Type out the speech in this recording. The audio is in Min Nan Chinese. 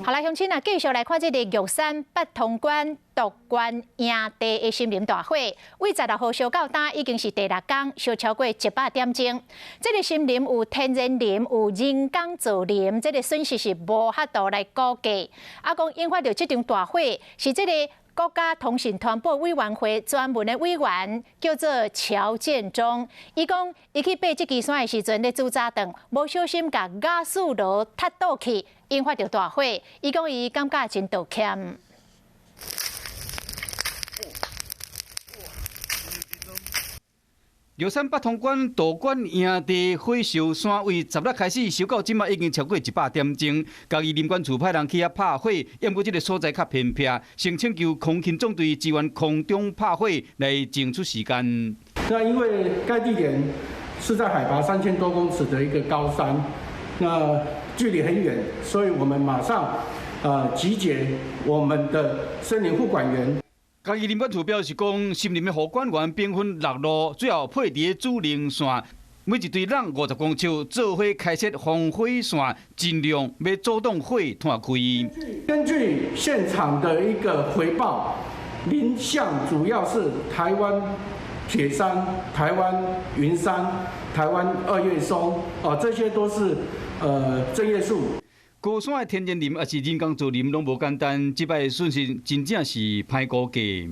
好來，鄉親啊，繼續來看這个玉山八通關道觀營地的森林大火，對16號燒到今已經是第六工，燒超過100點鐘。這个森林有天然林，有人工造林，這个損失是無法度來估計。啊，講引發著這場大火是這个國家通訊傳播委員會專門的委員叫做喬建中，伊講伊去爬這支山的時陣咧煮早頓，無小心共瓦斯爐踢倒去，引發著大火。伊講伊感覺真道歉。玉山八通關道觀營地火燒山，對16開始燒到這馬已經超過100點鐘。嘉義林管處派人去遐拍火，毋過這个所在較偏僻，先請求空勤總隊支援空中拍火來爭取時間。那因為該地點是在海拔3000多公尺的一個高山，那距離很遠，所以我們馬上集結我們的森林護管員。嘉義林管處表示講，森林的護管員兵分六路，最後配佇主稜線，每一隊人50公尺，做伙開設防火線，盡量欲阻擋火湠開。根據現場的一個回報，林相主要是台灣鐵杉、台灣雲杉、台灣二葉松，哦，這些都是針葉樹。高山的天然林抑是人工造林攏無簡單，這擺損失真正是歹估計。